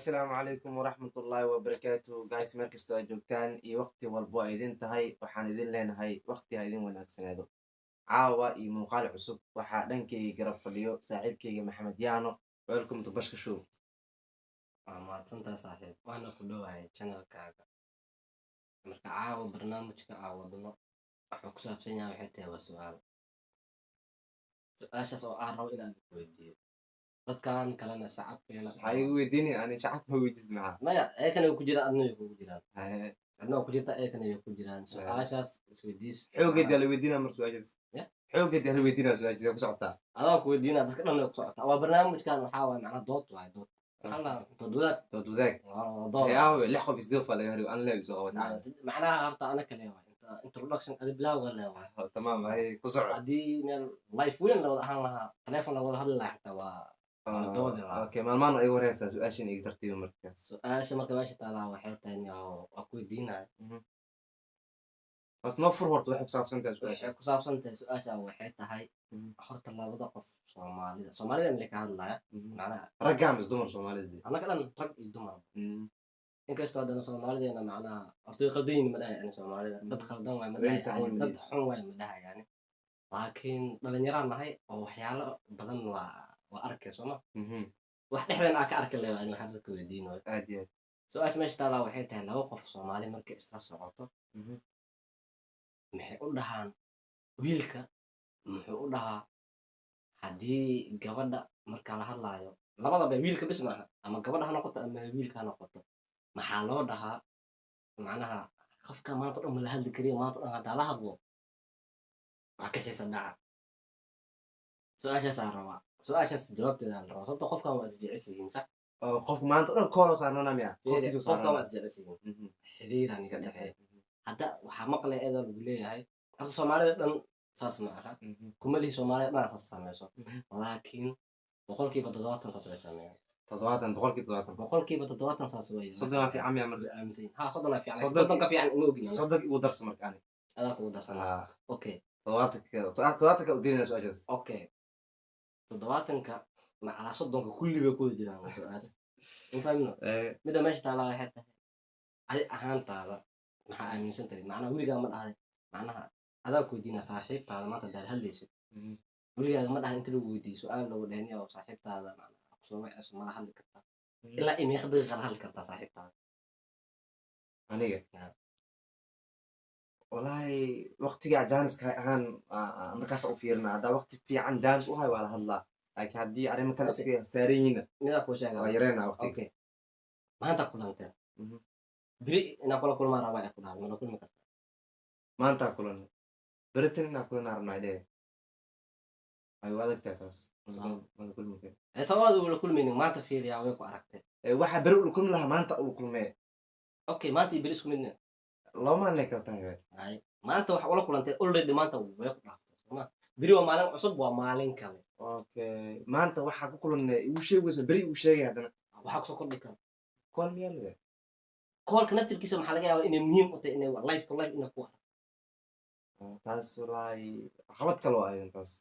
Assalaamu calaykum waraxmatullaahi wabarakaatu, guys. Meel kastoo aad joogtaan iyo waqti walbo ay idin tahay, waxaan idin leenahay waqti ha idin wanaagsanaado. Caawa iyo muuqaal cusub. Waxaa dhankayga garab fadhiyo saaxiibkayga Maxamed Yaano. Welcome to Bashka Show. Waa mahadsantahay, saaxiib, waana ku dhowahay channelkaaga. Marka caawa barnaamijka aa wadno wuxuu ku saabsan yahay, waxay tahay, waa su-aal, su-aashaas oo aan rabo inaan ku weydiiyo dadkan kalena, shacabkeena. Maxaa igu weydiinay ani? Shacabka ma weydiist maxaa? Maya, ayakana way ku jiraan, adna way kugu jiraan. Haye. Adna waa ku jirta, ayakana way ku jiraan. Su-aashaas isweydiis. Xoogeed yaa la weydiinaa marka su-aashaas? Yeah. Xoogeed yaa la weydiinaa su-aashaas ku socotaa? Adaa ku weydiinaa, dadka dhan way ku socotaa. Waa barnaamijkan, waxaa waay macnaa dood waay, dood maxaa la dhahaa? Dood wadaag. Dood wadaag. Waa dood. Ee, aawe lix qof isdii qof laga hariyo an leeg soo qabat. Macnaha horta ana kale waay introduction, adi bilawga le waay. Tamaam, haye, ku soco. Haddii meel life weyn la wada ahaan lahaa, telephone la wada hadli lahaa xitaa, waa la doodi lahaa. Okay, maalmaan ay wareysaa su-aashan, iga tartiiba marka. Su-aasha marka meesha taalaa waxay tahay, waa ku weydiinaya. Bas noo fur horta waxay ku saabsan tahay su-aasha. Waxay ku saabsan tahay su-aasha, waxay tahay horta labada qof Soomaalida in ka hadlaya macnaha. Raggaa mis dumar Soomaalida? Annaga dhan, rag iyo dumar. Inkastoo haddana Soomaalideena macnaha horta way qaldan yihiin ma dhahay yani, Soomaalida dad khaldan waay ma Way dhahay saxan ama dad yihiin. xun waay ma dhahay yani, laakiin dhalinyaraan nahay oo waxyaalo badan waa arkay sooma. Wax dhexdeen aa ka arki leeyo ani waxaa dadka weydiinayo. Aad iyo aad. Su-aasha meesha taalaa waxay tahay, laba qof Soomaali markay isla socoto, maxay u dhahaan, wiilka muxuu u dhahaa haddii gabadha marka la hadlaayo, labadaba, wiilka bis maaha, ama gabadha ha noqoto ama wiilka ha noqoto, maxaa loo dhahaa macnaha qofka maanta dhan mala hadli kariyo, maanta dhan haddaa la hadlo waa ka xiisa dhaca? Su-aashaasaa rabaa, su-aashaas jawaabteeda la rabaa, sababto qofkan waa isjeceshihiin, sax? Oo qofka maanta dhan koolo saarnana miya? Qofkiisu Qofkan waa saarnana. isjeceshihiin, xiriiraan iga dhexeeya. Hadda waxaa maqlay eedoo lagu leeyahay horta Soomaalida dhan saas ma aha. Kuma lihi Soomaalida dhan saas sameyso, laakiin 70% saas way sameeyaan. 70, 70%. 70% saas way. 30 fiican miya marka? Way aaminsan yihiin. Ha, 30 fiican. 30-ka fiican ima ogin anaga. 30 igu darsa marka ani. Adaa kugu darsanaa. Ah, okay. 70-ka u diinayna su-aashaas. Okay, 70-ka macalaa 30-ka kulli bay ku wada jiraan waa su-aasha, ma fahmino? Midda meesha taalaa waxay tahay, adi ahaantaada maxaa aaminsan tahay? Macnaha weligaa ma dhahday, macnaha adaa ku weydiinaa, saaxiibtaada maanta hadaad hadlaysid, weligaaga ma dhahay inta lagu weydiiyo su-aal lagu dhehniyo saaxiibtaada macnaha kusoo wacayso, mala hadli kartaa? Ilaa imeeqa daqiiqa la hadli kartaa saaxiibtaada? Aniga? Yeah. Wallaahi waqtiga jaaniska ahaan markaas u fiirina. Haddaa waqti fiican jaanis u hay, waa la hadlaa, laakiin haddii arrimo kale iska saaran yihiinna, Midaa kuu sheegaa. waa yareynaa waqtiga. Okay, maanta kulanteen, beri inaa kula kulmaa rabaa ee ku dhahday, mala kulmi kartaa? Maantaa kulan, beritan inaa kulanaa rabnaa dhee, ay u adagtahay taas. Mala kulmi karo. Ee sababaad ula kulmaynin maanta, fiiriyaa, way ku aragtay. Waxaa beri ula kulmi lahaa maanta ula kulmee. Okay, maanta iyo beri isku midna? Laba maalin ay kala tahay. Ay maanta waxa ula kulantay already, maanta way ku dhaaftay sooma? Beri waa maalin cusub, waa maalin kale. Okay, maanta waxaa ku kulanay igu sheegayso, beri igu sheegay haddana. Waxaa kusoo kordhi kara. Call miyaa laga? Callka naftirkiisa maxaa laga yaabaa inay muhiim u tahay inay life to life inay ku arag. Taas wallaahi caqabad kale waa aydan taas.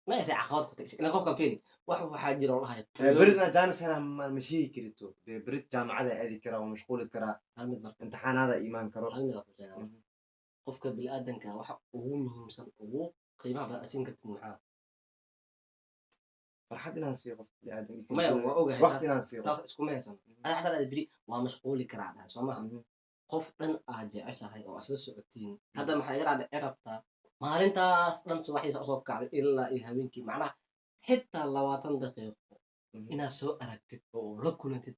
Ma ayse caqabad ku tahay ilan qofkan, fiiri, wax waxaa jira oo dhahay. Berina jaanis helaa ma sheegi karito dee. Berit jaamacada aadi karaa, waa mashquuli karaa. Hal mid marka. Imtixaanaada imaan karo. Hal mid aa ku sheegaa marka. Qofka bini'aadanka waxa ugu muhiimsan, ugu qiimaha badan asiin kartid maxaa? Farxad inaan siiyo qofka bini'aadanka. Maya, waa ogahay. Waqti inaan siiyo. Taas iskuma haysan. Ada xataa dhahday beri waa mashquuli karaa dhahay, soo maha? Mhm. Qof dhan aad jeceshahay oo isla socotiin hadda, maxaa iga dhaadhici rabtaa maalintaas dhan subaxdiisa usoo kacday ilaa iyo habeenkii, macnaha xitaa 20 daqiiqo inaad soo aragtid oo la kulantid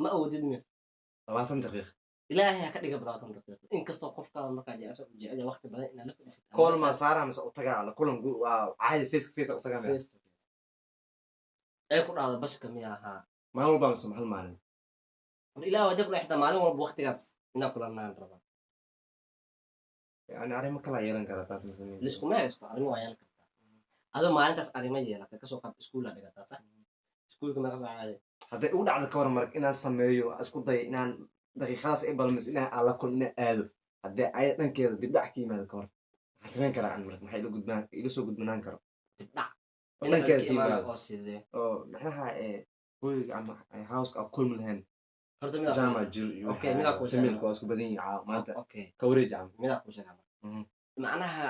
ma awoodid miya? 20 daqiiq? Ilaahay ha ka dhiga 20 daqiiqo, inkastoo qofka markaa jecesho u jecel yahay waqti badan inaad la fadhiisid. Call ma saara mise u tagaa la kulan waa caadi face to face u tagaa miya? Face to face. Ee ku dhahdo bashka miya ahaa? Maalin walba mise hal maalin? War ilaah waa kula, xitaa maalin walba waqtigaas inaa kulanaan rabaa. Yani arrimo kala yeelan kara taas ma sameyn. Liskuma haysto, arrimo waa yeelan kartaa. Adoo maalintaas arrimo yeelatay, kasoo qaad iskuulaa dhigataa, sax? Iskuulka meeqa saacaade? Hadday ugu dhacdo ka waran marka inaan sameeyo, isku dayo inaan daqiiqadaas ay balmis inaan aan la kulmo, inaan aado, haddii ay dhankeeda dibdhac ka yimaado ka waran, maxaa samayn karaa an marka? Maxaa ila gudbaan, ila soo gudbanaan karo? Dibdhac oo dhankeeda dhankeeda ka ka imaana yimaado oo sidee? Oo macnaha hoyga ama houseka aan kulmi lahayn. Horta midaa Jaama jiro iyo Okay, midaa kuu sheegay. Familka waa isku badan yihiin caawa maanta. Okay. Ka wareej camal. Midaa kuu sheegaa. Macnaha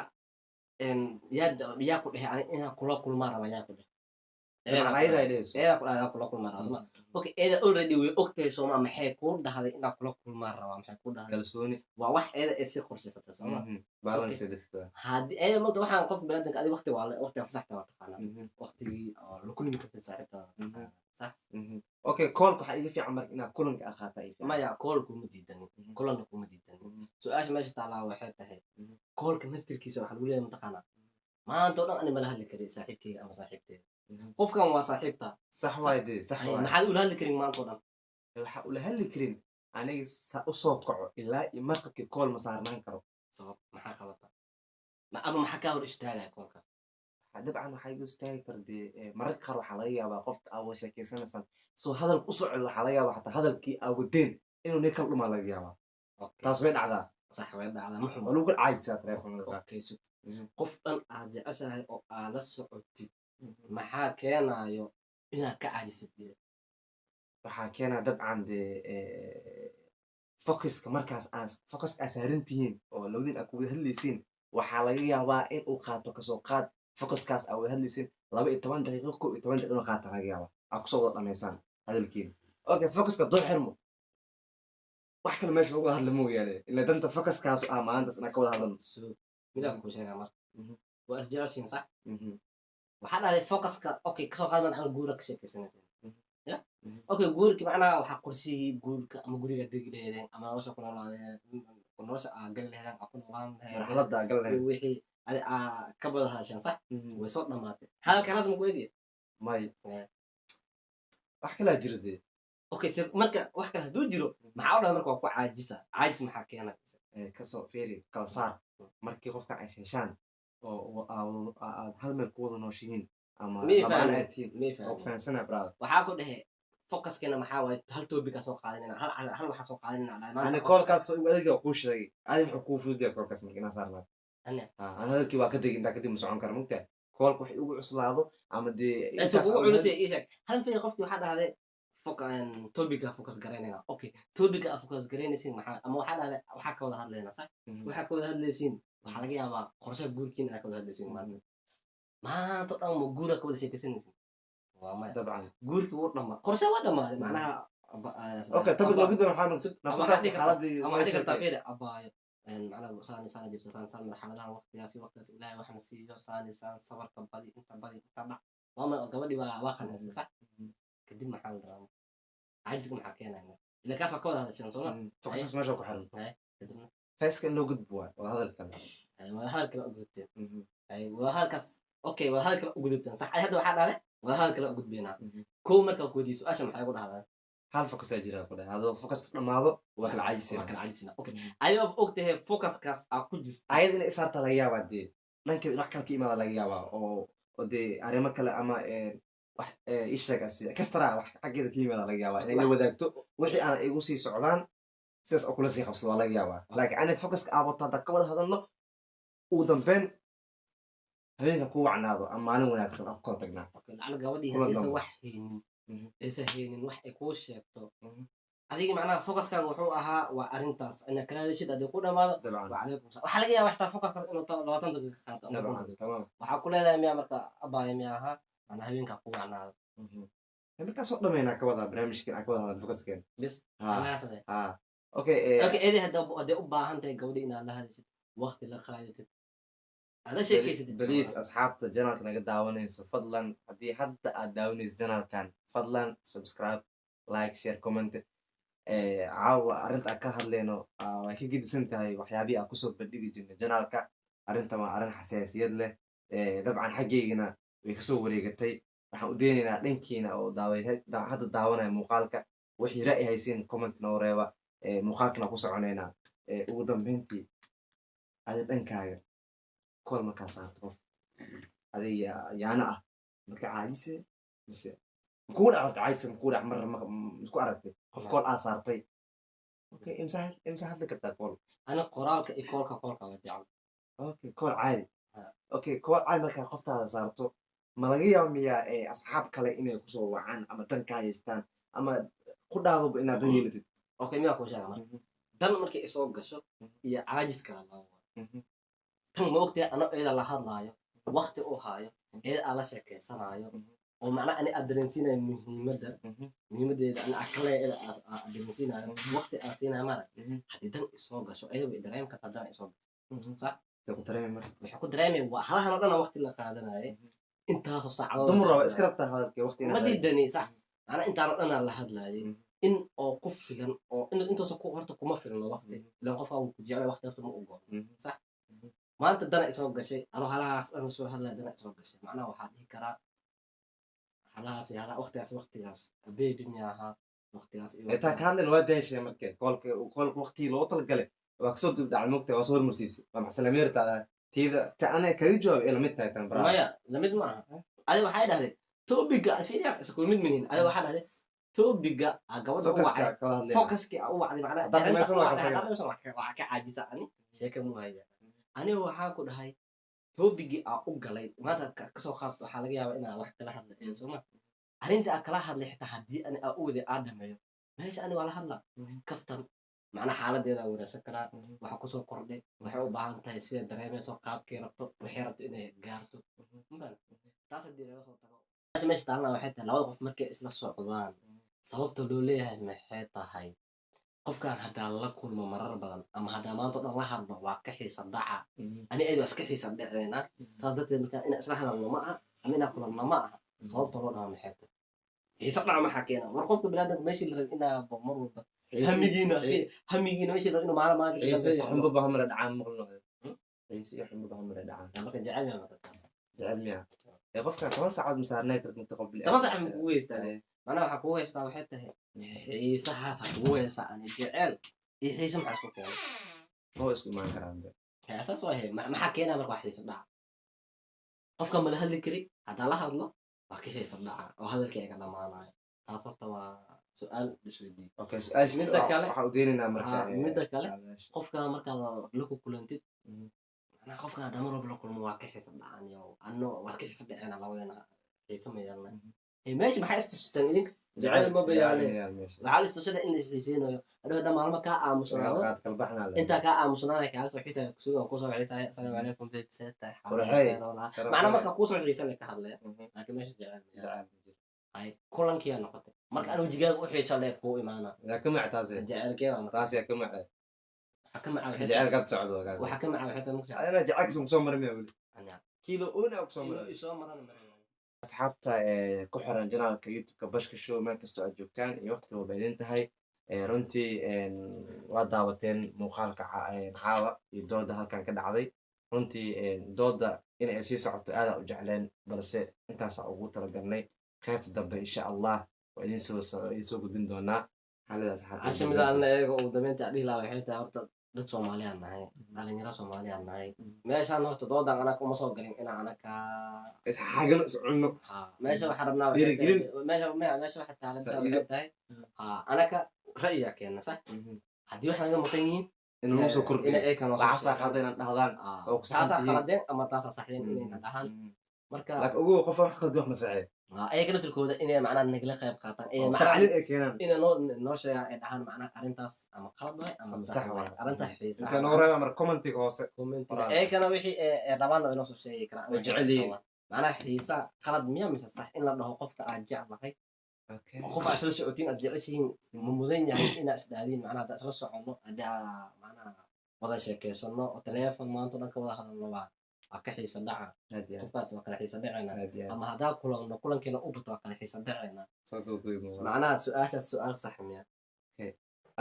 yaa ku dhehe ani inaan kula kulmaa raba? Yaa ku dhehe? Dabcan ayada ay dhehayso. Eedaa ku dhahday inaan kula kulmaa rabaa, soma? Okay, eeda already way ogtahay, sooma? Maxay kuu dhahday inaan kula kulmaa rabaa? Maxay kuu dhahday? Kalsooni. Waa wax eeda ay sii qorshaysatay, sooma? Balance dadka. Haddii eeda mogta waxaan qof biniaadamka adi waqti waa waqtiga fasaxta waa taqaanaa, waqtigii oo la kulmi kartid saaxiibtaada waa taqaanaa, sax? Okay, callka waxaa iga fiican marka inaad kulanka aad qaataa iga fiican. Maya, call kuma diidanin, kulanna kuma diidanin. Su-aasha meesha taalaa waxay tahay, callka naftirkiisa waxaa lagu leeyahay, mataqaanaa, maanta oo dhan ani mala hadli kari saaxiibkeyga ama saaxiibteyda. Qofkan waa saaxiibta. Sax waay dee, sax waay. Maxaad ula hadli karin maanta oo dhan? Waxaa ula hadli karin aniga sa usoo kaco ilaa iyo markabkii call ma saarnaan karo. Sabab maxaa qabata? Ama maxaa kaa hor istaagaya callka? Dabcan waxaa iga istaagi kara dee, mararka qaar waxaa laga yaabaa qofta aa wada sheekeysanaysaan soo hadalka u socdo, waxaa laga yaabaa xataa hadalkii aa wadeen inuu nin kala dhumaa laga yaabaa. Taas way dhacdaa. Sax, way dhacdaa, ma xumo. Waa lagu kala caajisaa telefoonada qaar. Okay, sug. Qof dhan aad jeceshahay oo aad la socotid, maxaa keenayo inaad ka caajisid? Waxaa keenaa dabcan dee, focuska markaas aad focuska aad saaran tihiin oo labadiin aad kuwada hadlaysiin, waxaa laga yaabaa in uu qaato, kasoo qaad, focuskaas aad wada hadlaysiin 12 daqiiqo, 11 daqiiqo inuu qaata laga yaabaa aad kusoo wada dhamaysaan hadalkiina. Okay, focuska doo xirmo, wax kale meesha lagu hadla mooyaane, ila danta focuskaas ah maalintaas inaan ka wada hadalno. Sug, midaan kuu sheegaa marka. Waa is jeceshiin, sax? Waxaa dhahday focuska. Okay, kasoo qaad macnaha guura ka sheekaysanaysa. Ya. Okay, guurki macnaha waxaa qorshihii guurka ama guriga degi leheedeen ama nolosha ku noolaadeen, nolosha aa gali leheedeen, aa ku noolaan leheedeen. Marxaladda gal lahayd. Wixii adi aa ka wada hadasheen, sax? Way soo dhamaatay, hadalka halaas ma ku eegaya? May. Wax kalaa jira dee. Okay, se marka wax kale hadduu jiro, maxaa u dhahay marka waa ku caajisa? Caajis maxaa keenay? Kasoo fiiri, kala saar. Markii qofka ay heshaan oo aad hal meel ku wada nooshihiin ama Mii lamaan fahmin. aad tihiin. Mii Oo fahmin. Fahansana, brother. Waxaa ku dhehe focuskeena maxaa waaye? Hal topic soo qaadanayna, hal waxaa soo qaadanayna dhahay maanta. Ani callkaas adiga kuu sheegay, adi wuxuu kuu fududyahay callkaas marka inaa saarnaa. Ane? Aan hadalkii waa ka degi, intaa kadib ma socon kara mugtaa callka wax igu cuslaado ama dee Ese intaas kugu aan culus ii sheeg hal fay. Qofkii waxaa dhahday topica focus garaynayna. Okay, topica aa focus garaynaysiin maxaa? Ama waxaa dhahday waxaa ka wada hadlaynaa, sax? Waxaa ka wada hadlaysiin waxaa laga yaabaa qorshaha guurkiin inaad ka wada hadlaysiin. Maanta maanta o dhan ma guura ka wada sheekaysanaysiin? Waa maya. Dabcan. Guurkii wuu dhamaa, qorshe waa dhamaaday macnaha. Okay, topic loo gudbo maxaa Ama waxaad nafsadaas dhihi kartaa- xaaladii ama waxaad dhihi kartaa sheegtay. Fiiri abaayo, macnaha saan saan jirto, saan saan marxaladahan, waqtigaasi waqtigaas Ilaahay waxna siiyo, saan saan, sabarka badi, inta badi, inta dhac. Waa ma gabadhii waa qanacsan, sax? Kadib maxaa la rabaa? Cajiska maxaa keenaya? Ila kaas waa ka wada hadasheen, sooma? Focuskaas meesha ku xiran. Kadibna feeska in loo gudbo waay wada hadal kale. Ay, wada hadal kale u gudubteen. Ay, wada hadalkaas, okay, wada hadal kale u gudubteen, sax? Ay, hadda waxaa dhahday wada hadal kale u gudbeynaa. Kow markaa ku weydiiyo su-aasha, maxay ku dhahdaa? Hal focusaa jira ku dhahay, adoo focus dhamaado waa kala caajisayna. Waa kala cajisina. Okay, ayadoo og tahay focuskaas aa ku jirta. Ayada inay isaarta laga yaabaa dee, dhankeeda in wax kale ka imaada laga yaabaa oo dee arrimo kale ama wax ii sheeg asi kastara wax xaggeeda ka yimaada laga yaabaa inay la wadaagto wixii aan igu sii socdaan, sidaas oo kula sii qabsado waa laga yaabaa. Laakiin ani focuska aabato hadda ka wada hadalno, ugu dambeyn habeenka ku wacnaado ama maalin wanaagsan aan ku kala tagnaa. Okay, lacala gabadhii Kula haddaysan dambe. wax haynin, aysan haynin wax ay kuu sheegto adiga, macnaha focuskan wuxuu ahaa waa arrintaas inaad kala hadashid, haddii ku dhamaado. Dabcan. Wacalaykum salaam. Waxaa laga yaabaa xitaa focuskaas inuu 20 daqiiqa qaato ama 10 Dabcan. daqiiqo. Tamam. Waxaa ku leedahay miyaa marka abaaya, miyaa ahaa macnaa habeenkaa ku wacnaado? Markaas oo dhameynaa ka wadaa barnaamijkeen aan ka wada hadalno focuskeen. Bis. Ha. Anagaa samee. Ha, okay. Okay, edi hadday u baahan tahay gabadhi inaad la hadashid, waqti la qaadatid, aad la sheekeysatid. Please, asxaabta channelka naga daawanayso, fadlan haddii hadda aad daawanayso channelkan, fadlan subscribe, like, share, comment. Caawa arrinta aan ka hadlayno way ka gedisan tahay waxyaabihii aan kusoo bandhigi jirnay channelka. Arrintan waa arrin xasaasiyad leh. Dabcan xaggeygana way kasoo wareegatay. Waxaan u daynaynaa dhankiina oo hadda daawanaya muuqaalka, wixii ra'yi haysiin comment noo reeba. Muuqaalkana ku soconaynaa. Ugu dambeyntii, adi dhankaaga call markaa saarto qof adiga yaana ah, marka caajise mise makuu dhac? Horta caajise makuu dhac mar maku aragtay qof call aa saartay? Okay, imsa hadli kartaa call? Ana qoraalka iyo callka waa jecel. Okay, call caadi. Ah. Okay, call caadi markaa qoftaada saarto, ma laga yaaba miyaa asxaab kale inay kusoo wacaan ama dan kaa haystaan ama Ku dhahdoba inaad dan yeelatid. Okay, miyaa kuu sheega marka? Dan markay isoo gasho iyo caajis kala laba. Tan ma ogtahay, ano iyada la hadlaayo, waqti u haayo, iyada aan la sheekaysanaayo, oo macnaha ani aad dareensiinayo muhiimadda, muhiimadeeda ani akaleya, iyada aad dareensiinayo, waqti aan siinayo, maarag. Haddii dan isoo gasho, iyada way dareemi kartaa dan isoo gasho, sax? Ku dareemi marka. Waxay ku dareemay waa halahan oo dhan waqti la qaadanayay, intaasoo saacadood. Dumar waa iska rabtaa hadalka waqti. Ma diidani, sax? Macnaa intaan oo dhan la hadlaayay, in oo ku filan oo intaasoo ku horta kuma filno waqti, ilan qofka wuu ku jeclay, waqti horta ma ogola, sax? Maanta dana isoo gashay, anoo halahaas dhan soo hadlaya, dana isoo gashay, macnaha waxaa dhihi karaa halahaas iyo halaha, waqtigaas, waqtigaas, baby miya ahaa waqtigaas iyo. Taa ka hadlan waa daashay marka koolka waqtigii loogu talagalay waa kasoo dib dhacay, mogtahay, waa soo hormarsiisay, waa maxsalameerta tiida ta ana kaga jawaabay, ila mid tahay tan baraa. Maya, lamid ma aha. Adi waxay dhahdeen topic-ga fiiriya, isku mid minihin. Adi waxaa dhahdeen topic-ga aa gabadha u wacay, focus-kii aa u wacday, macnaha waxaa ka caajisa ani sheeka mu haya. Aniga waxaa ku dhahay topic-gii aa u galay maanta kasoo qaad, waxaa laga yaabaa inaa wax kala hadla ee sooma arrinta aa kala hadlay, xitaa haddii ani aa u waday aa dhameeyo meesha, ani waa la hadlaa, kaftan, macnaha xaaladeeda wareysan karaa, waxa kusoo kordhay, waxay u baahan tahay, sida dareemayso, qaabkay rabto, waxay rabto inay gaarto. Mafahant? Taas haddii laga soo tago, meesha taalna waxay tahay labada qof markay isla socdaan, sababta loo leeyahay maxay tahay? Qofkan haddaa la kulmo marar badan ama haddaa maanta o dhan la hadlo, waa ka xiisa dhaca. Ani ayadu waa iska xiisa dhaceena, saas darteed markaa inaa isla hadalno ma aha ama inaa kulanno ma aha. Sababta loo dhaha maxay tahay? Xiisa dhaca maxaa keena? War qofka biniaadamka meeshii la rabay inaa mar walba hamigiina meeshii la rabay inuu maalin maalinta. Xiise iyo xumbo ba hamara dhacaan maqlno, xiise iyo xumbo ba hamara dhacaan. Marka jecel miyaa marka taas? Jecel miyaa ee qofka 10 saacadood masaarnay kartid inta qof? 10 saac ma kugu haystaa? Macnaha waxaa kugu haystaa waxay tahay xiisahaasa kugu haystaa. Ani jecel iyo xiise maxaa isku keenay? Ma isku imaan karaan be. Saas waa he. Maxaa keenaa marka? Waa xiisa dhaca. Qofka mala hadli kari, haddaa la hadlo waa ka xiisa dhaca oo hadalkii ay ka dhamaanayo. Taas horta waa su-aal isweydiiyo. Okay, su-aasha Midda kale- waxaa u deenaynaa marka. Midda kale, qofka markaa la ku kulantid, macnaha qofka haddaa mar walba la kulmo waa ka xiisa dhacan yo ano waa ka xiisa dhaceena, labadeena xiisa ma yeelna. Meesha maxaa istustaan idinka? Jacayl ma bayaane. Waxaa la istusada in la isxiiseynayo. Hadhow haddaa maalmo kaa aamusnaado, intaa kaa aamusnaanaya kaaga soo xiisaya, kusuga kusoo xiisaya, "Asalaamu calaykum babe, see tahay?" Qurxey. Macnaa markaa kuusoo xiisa le ka hadlaya, laakiin meesha jecel ma yaala. Ay kulankiyaa noqotay marka aan wejigaaga u xiisa le kuu imaana. Yaa ka mac taas? Jecelkee baa marka? Taas yaa ka mac? Waxaa ka maca waxay jecel tahay ka socdo kaas. Waxaa ka maca waxay tahay marka Ana jecelkiisa kusoo maray miya weli? Anya. Kiilo una kusoo inuu maray. Isoo maran maray. Asxaabta ee ku xiran channel-ka YouTube-ka Bashka Show, meel kastoo aad joogtaan iyo waqti walba idin tahay, runtii waa daawateen muuqaalka caawa iyo dooda halkan ka dhacday. Runtii dooda in ay sii socoto aadaa u jecleen, balse intaasaa ugu talagalnay. Qaybta dambe insha Allah waa idin soo gudbin doonaa xaaladaas. Casha mida alna eega ugu dambeynta dhihi lahaa waxay tahay, horta dad Soomaaliyaan nahay, dhalinyaro Soomaaliyaan nahay. Meeshaan horta doodan anaka uma soo galin inaa anaka isxaagano, is cunno. Ha, meesha waxaa rabnaa waxay tahay- Dhiirigelin. Meesha waxa taala Faa'iido. waxay tahay, ha, anaka ra'yigaa keena, sax? Haddii wax naga maqan yihiin In lagu soo kordhiyo. ina ay kanoo soo waxaasaa sheegaan. qaldan inaan dhahdaan oo ku saxan taasaa tihiin. khaladeen ama taasaa saxdeen inayna dhahaan marka. Laakiin ogow, qof wax qaldan wax masaxee. Ayaga laftirkooda inay macnaha nagala qayb qaataan ee oo macnaha farcalin ay keenaan. Inay noo sheegaan ay dhahaan macnaha arrintaas ama qalad waay ama ama sax sax waay waay. Arrinta xiisaha Inta noo reeba marka comment-iga hoose. Comment-iga. Qoraal. Ayagana wixii ee rabaanna way noo soo sheegi karaan. Way jecel yihiin. Macnaha xiisa qalad miya mise sax in la dhaho qofka aad jeclahay, qof aad isla socotiin, aad jeceshihiin, ma mudan yahay inaa isdhaadiin? Macnaha haddaan isla soconno, haddii aa macnaha wada sheekeysano oo teleefon maanta o dhan ka wada hadalno, waa ka xiisa dhaca. Aad iyo aad. Qofkaas waa kala xiisa dhacayna. Aad iyo aad. Ama haddaa kulanno, kulankeena u bato, waa kala xiisa dhacayna. Soo gowgoy muuqaal. Macnaha su-aashaas su-aal sax miya?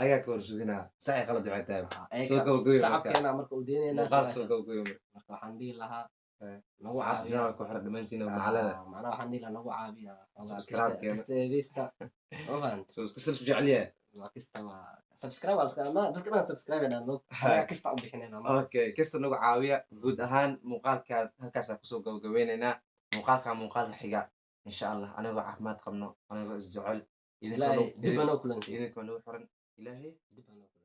Ayaa ka hor suginaa sax iyo qalad waxay tahay. Ayaga- Soo gowgoy marka. Shacabkeena marka u deenaynaa muuqaal soo su-aashaas. gowgoy marka. Marka waxaan dhihi lahaa nagu asxaabta caawiya. channel ku xiran dhammaantiin oo macalada. Macnaha waxaan dhihi lahaa nagu caawiya xoogaa. Subscribe keena. Kasteedista ma fahant? Soo iska sir jecel yahay. Waa kista, waa subscribe, waa iska ma dadka dhan subscribe dhan moog anaga kista u bixinayna marka. Okay, kasta nagu caawiya. Guud ahaan muuqaalka halkaasaa kusoo gabagabeynaynaa. Muuqaalka muuqaalka xiga insha Allah anagoo caafimaad qabno, anagoo isjecel, Ilaahay dib anoo kulansiiyo. idinkoo nagu xiran Ilaahay. Dib anoo kulansiiyo.